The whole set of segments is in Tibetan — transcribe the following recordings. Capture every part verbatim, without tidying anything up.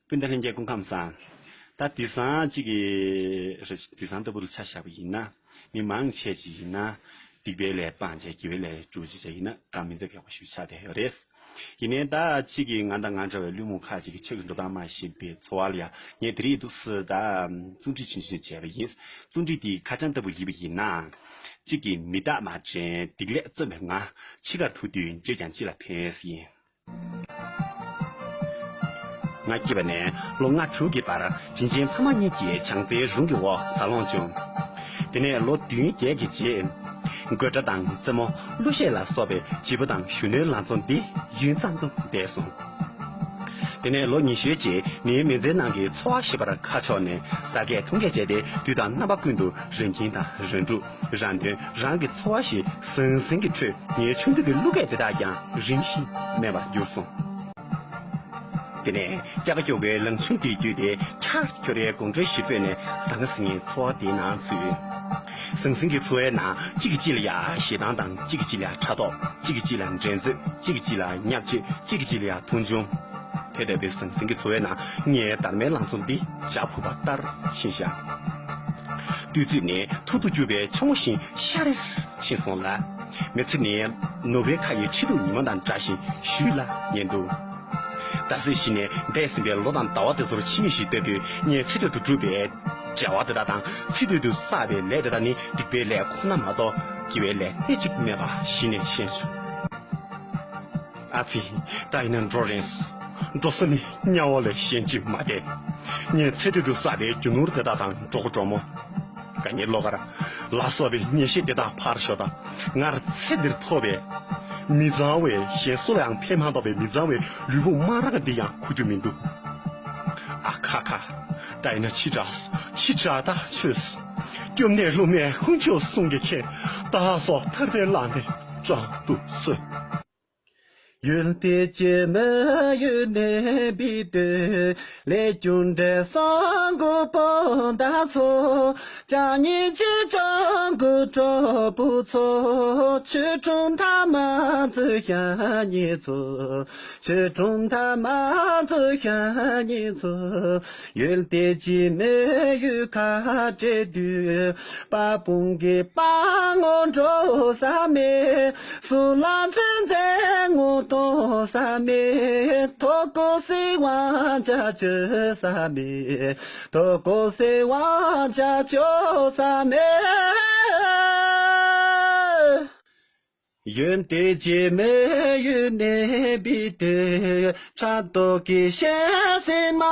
སྤུན་ཟླ་ལྷན་རྒྱས་སྐུ་ཁམས་བཟང་། ད་དེང་སང་གཅིག་གི་རེ་དེང་སང་ལྟ་བུ་ལ་ཆ་བཞག་པ་ཡིན་ན། མི་མང་ཆེ་ཅིག་ཡིན་ན། སྡིག་པའི་ལས་སྤངས་བྱས་དགེ་བའི་ལས་སྒྲུབ་བྱས་བྱས་ཡིན་ན་དགའ་མི་ཚེ་ཕལ་པ་ཞིག་ཆགས་བསྡད་ཡོད་རེད། ཡིན་ནའི་ད་གཅིག་གི་ང་དང་ང་འདྲ་བའི་བླུན་རྨོངས་ཁ་ཅིག་གིས་ཆོས་ཀྱི་འགྲོ་སྟངས་མ་ཤེས་པའི་འཚོ་བ་ལ་ཡང་ངས་དེ་རིང་འདུག་སེ་ད་རྩོམ་བྲིས་ཆུང་ཆུང་བྱས་པ་ཡིན། རྩོམ་བྲིས་དེའི་ཁ་བྱང་ལྟ་བུ་ཡིན་པ་ཡིན་ན། གཅིག་གི་མི་རྟག་མ་དྲན་སྡིག་ལས་རྩོམ་པའི་ང་། འཆི་ཁར་ཐུག་དུས་འགྱོད་ཀྱང་ཅི་ལ་ཕན་ཟེར་ཡིན། ང་སྐྱེས་པ་ནས་ལོ་ལྔ་དྲུག་གི་བར་བྱིན་ཅན་ཕ་མ་གཉིས་ཀྱི་བྱང་རྩེའི་རོང་གི་འོག་འཚར་ལོངས་བྱུང་། དེ་ནས་ལོ་བདུན་བརྒྱད་ཀྱི་རྗེས། དགོད་སྒྲ་དང་རྩེད་མོ་གླུ་གཞས་ལ་སོགས་པའི་བྱིས་པ་དང་གཞོན་ནུའི་ལང་ཚོ་འདི་ཡུན་ཙམ་དུ་འདས་སོང་། དེ་ནས་ལོ་ཉི་ཤུའི་རྗེས་མིའི་མི་ཚེའི་ནང་གི་འཚོ་བ་ཞེས་པར་ཁ་ཕྱོགས་ནས་ཟ་སྐད་འཐུང་སྐད་བྱས་ཏེ་དུས་དང་རྣམ་པ་ཀུན་ཏུ་རང་ཁྱིམ་དང་རང་ཕྲུག་རང་དོན་རང་གི་འཚོ་བ་ཞེས་ཟང་ཟིང་གི་ཁྲོད་ངའི་ཆུང་དུས་ཀྱི་གླུ་སྐད་དེ་དག་ཀྱང་རིམ་བཞིན་མེད་པར་གྱུར་སོང་། དེ་ནས་སྐྱ་ཀ་ཀྱོག་པའི་ལང་ཆུང་དེའི་བརྒྱུད་དེ་ཁྱར་ཁྱོར་རའི་དགོང་དྲོའི་གཞིས་སྤོས་ནས་ཟང་ངེ་ཟིང་ངེའི་འཚོ་བ་དེའི་ནང་ཚུད། ཟང་ཟིང་གི་འཚོ་བའི་ནང་གཅིག་གིས་གཅིག་ལ་ཡ་ཞེ་སྡང་དང་གཅིག་གིས་གཅིག་ལ་ཡ་ཕྲག་དོག་གཅིག་གིས་གཅིག་ལ་འགྲན་རྩོད། གཅིག་གིས་གཅིག་ལ་བརྙས་བཅོས། གཅིག་གིས་གཅིག་ལ་ཡ་མཐོང་ཆུང་། དེ་ལྟ་བུའི་ཟང་ཟིང་གི་འཚོ་བའི་ནང་ངའི་སྡར་མའི་ལང་ཚོ་འདི་བྱ་ཕུབ་པ་ལྟར་ཕྱིན་བཞག་དུས་ཚོད་ནི་ཐུར་དུ་རྒྱུག་པའི་ཆུ་མོ་བཞིན་ཤར་རེར་ཕྱིན་སོང་ལ། མི་ཚེ་ནི་ནུབ་རའི་ཁ་ཡི་ཁྲི་གདུགས་ཉི་མ་དང་འདྲ་ཞིང་གཞུད་ལ་ཉེ་འདུག་ད་གཟོད་གཞི་ནས་འདས་ཟིན་པའི་ལོ་དང་ཟླ་བ་དེ་ཚོར་ཕྱི་མིག་ཅིག་ལྟ་དུས་ངས་ཚེ་སྟོད་དུ་བསྒྲུབས་པའི་བྱ་བ་དེ་དག་དང་ཚེ་སྟོད་དུ་བསགས་པའི་ལས་དེ་དག་ནི་སྡིག་པའི་ལས་ཁོ་ན་མ་གཏོགས་དགེ་བའི་ལས་སྣེ་གཅིག་མེད་པ་གཞི་ནས་ཤེས་བྱུང་། ཨ་ཙི། ད་ཡིན་ན་འགྲོ་རན་སོང་། འགྲོ་ས་ནི་དམྱལ་བ་ལས་གཞན་ཅིག་མ་བསྡད། ངས་ཚེ་སྟོད་དུ་བསགས་པའི་རྒྱུ་ནོར་དེ་དག་དང་གྲོགས་གྲོགས་མོ། དགའ་ཉེ་བློ་དཀར་ལ་སོགས་པའི་ཉེས་ཤས་དེ་དག་ཕར་ཞོག་དང་། སྔར་ཚེ་འདིར་ཐོབ་པའི་མི་གཙང་བའི་གཞན་སུ་ལ་ཡང་ཕན་མ་ཐོགས་པའི་མི་གཙང་བའི་ལུས་ཕུང་མ་རང་འདི་ཡང་ཁུ་རྒྱུ་མི་འདུག་ཨ་ཁ་ཁ། ད་ཡིན་ན་འཆི་དྲགས་སོ། འཆི་དྲགས་ཐག་ཆོད་སོ། སྐྱོབ་གནས་སློབ་མའི་དཀོན་མཆོག་གསུམ་གྱི་མཁྱེན། བདག་སོགས་ཐར་པའི་ལམ་ནས་དྲང་དུ་གསོལ། ཡུལ་དེ་སྐྱེ་མེད་ཡུལ་གནས་པའི་དུས། ལས་རྒྱུ་འབྲས་གསུམ་མགོན་པོ་དང་ཚོགས། བྱམས་སྙིང་རྗེ་བྱམས་མགོན་གྲོགས་པོ་ཚོགས། ཆོས་སྒྲོམ་ཐ་མ་འཛུལ་ཞིང་ཉེར་འཚོ། ཆོས་སྒྲོམ་ཐ་མ་འཛུལ་ཞིང་ཉེར་འཚོ། ཡུལ་དེ་སྐྱེ་མེད་ཡུལ་ཁ་བྲལ་དུས། དཔལ་སྤུངས་ཀྱི་དཔའ་ངོ་འགྲོ་ས་མེད། གསུང་ལ་མཚན་མཚན་ངོ་གཏོང་ས་མེད། ཐོག་ཀོ་སི་དབང་ཆ་བཅོལ་ས་མེད། ཐོག་ཀོ་སི་དབང་ཆ་བཅོལ་ས་མེད། ཡོན་ཏན་རྗེས་མའི་ཡུལ་གནས་པའི་དུས། ཕྲག་དོག་གི་ཤེས་སེམས་མ་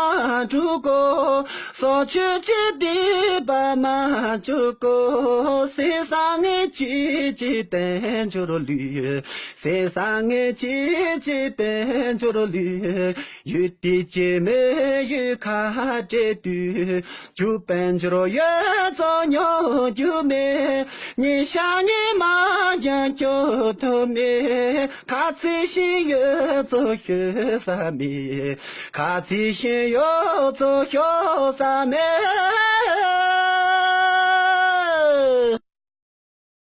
འཁྲུག་གོ། སྲོག་གཅོད་ཀྱི་སྡིག་པ་མ་བཅོས་གོ། ཟས་བཟང་ངན་གྱིས་ཅི་བསྟན་འགྱུར་ལུས། ཟས་བཟང་ངན་གྱིས་ཅི་བསྟན་འགྱུར་ལུས། ཡུལ་དེ་སྐྱེ་མེད་ཡུལ་ཁ་བྲལ་དུས། རྒྱུ་དཔལ་འབྱོར་ཡོད་ཚད་ཉོ་རྒྱུ་མེད། ཉིན་ཞག་ཉི་མ་རྒྱང་སྐྱོད་ཐུབ་མེད། ཁ་ཚིག་བཞིན་ཡོད་ཚད་ཤོད་ས་མེད། ཁ་ཚིག་བཞིན་ཡོད་ཚད་ཤོད་ས་མེད།